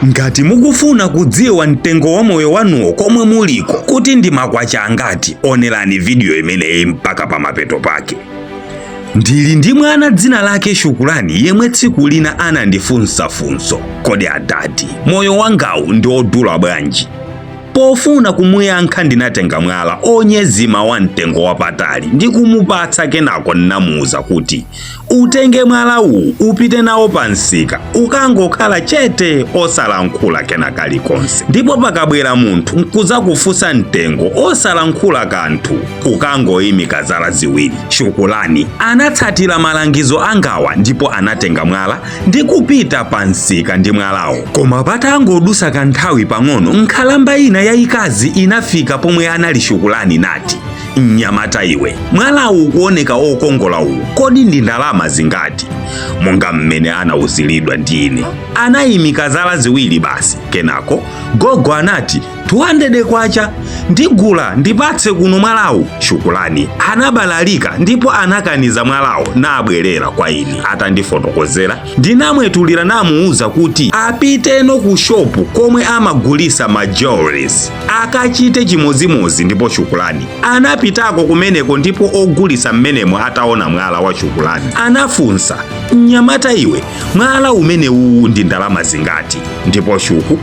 Ngati mukufuna kudziwa mtengo wa moyo wanuwo komwe muliko kuti ndi makwacha angati, onerani vidiyo imeneyi mpaka pamapeto pake. Ndili ndi mwana dzina lake Shukulani yemwe tsiku lina anandifunsa funso: "Kodi adadi, moyo wangawu ndi odula bwanji?" Pofuna kumuyankha, ndinatenga mwala onyezima wa mtengo wapatali ndi kumupatsa. Kenako ndinamuwuza kuti, "Utenge mwala uwu, upite nawo pa msika, ukangokhala chete osalankhula kena kalikonse, ndipo pakabwera munthu nkuzakufunsa mtengo, osalankhula kanthu, ukangoyimika zala ziwiri." Shukulani anatsatira malangizo angawa ndipo anatenga mwala ndi kupita pa msika ndi mwalawo. Koma patangodusa kanthawi pang'ono, nkhalamba ina yayikazi inafika pomwe anali Shukulani nati, "Mnyamata iwe, mwalawu ukuoneka okongola uwu, kodi ndi ndalama zingati?" Monga mmene anawuziridwa ndi ine, anayimika zala ziwiri basi. Kenako gogo anati, "200 kwacha, ndigula, ndipatse kuno mwalawu." Shukulani anabalalika ndipo anakaniza mwalawo nabwerera kwa ine. Atandifotokozera, ndinamwetulira namuwuza kuti apiteno ku shopu komwe amagulisa ma jewelries akachite chimozimozi. Ndipo Shukulani anapitako kumeneko, ndipo ogulisa mmenemo ataona mwala wa Shukulani anafunsa, "Mnyamata iwe, mwala umene uwu ndi ndalama zingati?" Ndipo Shuku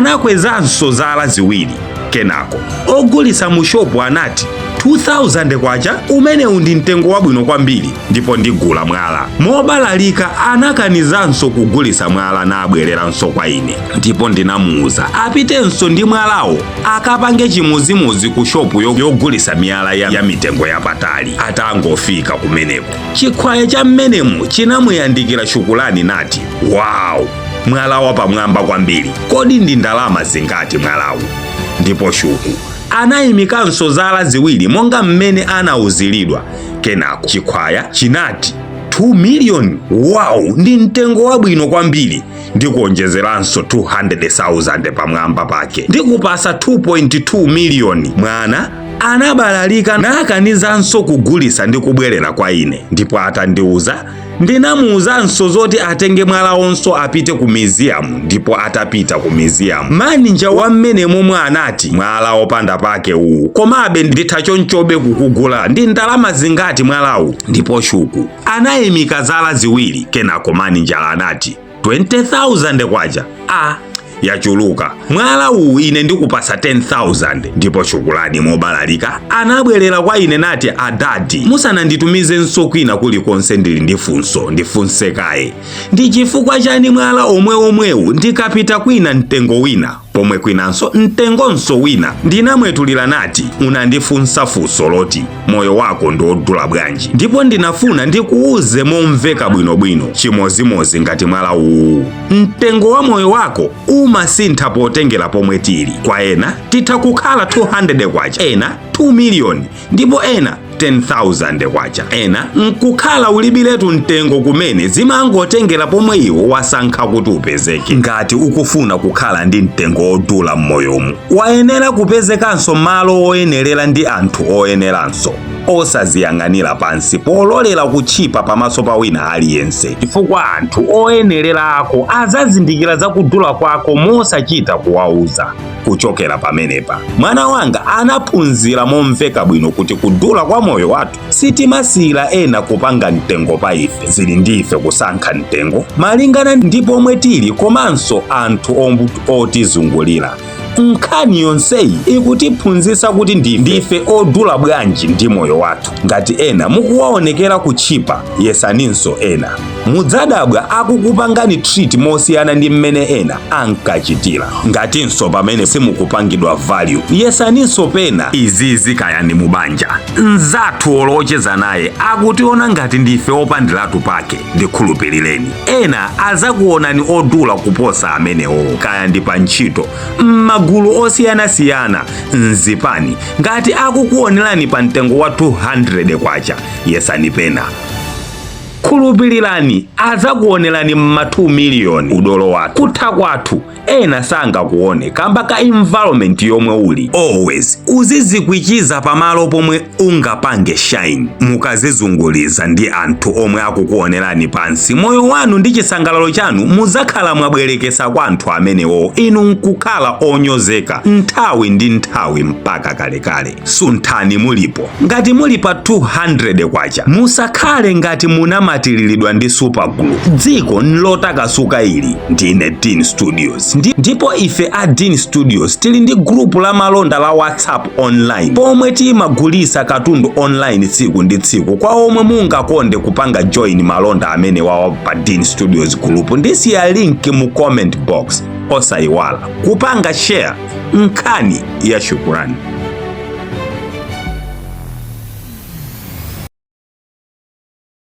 anakwezanso zala ziwiri. Kenako ogulisa mu shopu anati, "2000 kwacha, umenewu ndi mtengo wabwino kwambiri ndipo ndigula mwala." Mobalalika anakanizanso kugulisa mwala nabwereranso kwa ine, ndipo ndinamuwuza apitenso ndi mwalawo akapange chimozimozi ku shopu yogulisa miyala ya mitengo yapatali. Atangofika kumeneko, chikhwaya cha mmenemu chinamuyandikira Shukulani nati, "Wow, mwala wapamwamba kwambiri, kodi ndi ndalama zingati mwalawu?" Ndipo Shuku anayimikanso zala ziwiri monga mmene anawuziridwa. Kenako chikhwaya chinati, "2 million, wow, ndi mtengo wabwino kwambiri, ndikuonjezeranso 200,000 pamwamba pake, ndikupasa 2.2 miliyoni." Mwana anabalalika nakanizanso kugulisa ndi kubwerera kwa ine, ndipo atandiuza, ndinamuwuzanso zoti atenge mwalawonso apite ku museum. Ndipo atapita ku museum, maninja wa mmene momwe anati, "Mwala wopanda pake uwu, komabe nditha chonchobe kukugula, ndi ndalama zingati mwalawu?" Ndipo Shuku anayimika zala ziwiri. Kenako maninjala anati, "20,000 kwacha, a yachuluka, mwala uwu ine ndikupasa 10,000." Ndipo Shukulani mobalalika anabwerera kwa ine nati, "Adadi, musananditumizenso kwina kulikonse, ndili ndi funso, ndifunse kaye. Ndi chifukwa chani mwala omwe omwewu ndikapita kwina mtengo wina, pomwe kwinanso mtengonso wina?" Ndinamwetulira nati, "Unandifunsa funso loti moyo wako ndi wodula bwanji, ndipo ndinafuna ndikuuze momveka bwinobwino. Chimozimozi ngati mwala uwu, mtengo wa moyo wako umasintha potengera pomwe tili. Kwa ena titha kukhala 200 kwacha, ena 2 miliyoni, ndipo ena 10,000 kwacha, ena nkukhala ulibiretu mtengo kumene. Zimangotengera pomwe iwo wasankha kuti upezeke. Ngati ukufuna kukhala ndi mtengo wodula m'moyomu, wayenera kupezekanso malo oyenerera ndi anthu oyeneranso, osaziyang'anira pansi pololera kutchipa pamaso pa wina aliyense, chifukwa anthu oyenerera ako azazindikira za kudula kwako mosachita kuwauza." Kuchokera pamenepa, mwana wanga anaphunzira momveka bwino kuti kudula kwa moyo wathu sitimasiyira ena kupanga mtengo pa ife. Zili ndi ife kusankha mtengo malingana ndi pomwe tili komanso anthu otizungulira. Nkhani yonseyi ikutiphunzitsa kuti ndife odula bwanji ndi moyo wathu. Ngati ena mukuwaonekera kutchipa, yesaninso ena, mudzadabwa akukupangani treat mosiyana ndi mmene ena ankachitira. Ngatinso pamene simukupangidwa value, yesaninso pena. Izizi kayani mubanja, mzathu olocheza naye akutiona ngati ndife opandiratu pake, ndikhulupirireni, ena azakuonani odula kuposa amenewo. Kaya ndi pa ntchito, m'magulu osiyanasiyana, mzipani, ngati akukuonerani pa mtengo wa 200 kwacha, yesani pena. Khulupilirani, azakuonerani mma 2 miliyoni. Udolo wathu, kutha kwathu, ena sangakuone kamba ka environment yomwe uli. Always uzizikwichiza pamalo pomwe ungapange shine. Mukazizunguliza ndi anthu omwe akukuonerani pansi, moyo wanu ndi chisangalalo chanu muzakhala mwabwerekesa kwa anthu amenewo, inu nkukhala onyozeka nthawi ndi nthawi mpaka kalekale. Sunthani mulipo. Ngati muli pa 200 kwacha, musakhale ngati munamatiriridwa ndi super glue. Dziko nlotakasuka ili. Ndine Dean Studios. Ndipo ife a Dean Studios tili ndi group la malonda la WhatsApp online pomwe timagulisa katundu online tsiku ndi tsiku. Kwa omwe mungakonde kupanga join malonda amene wawa pa Dean Studios group, ndisiya link mu comment box. Osayiwala kupanga share nkhani ya Shukurani.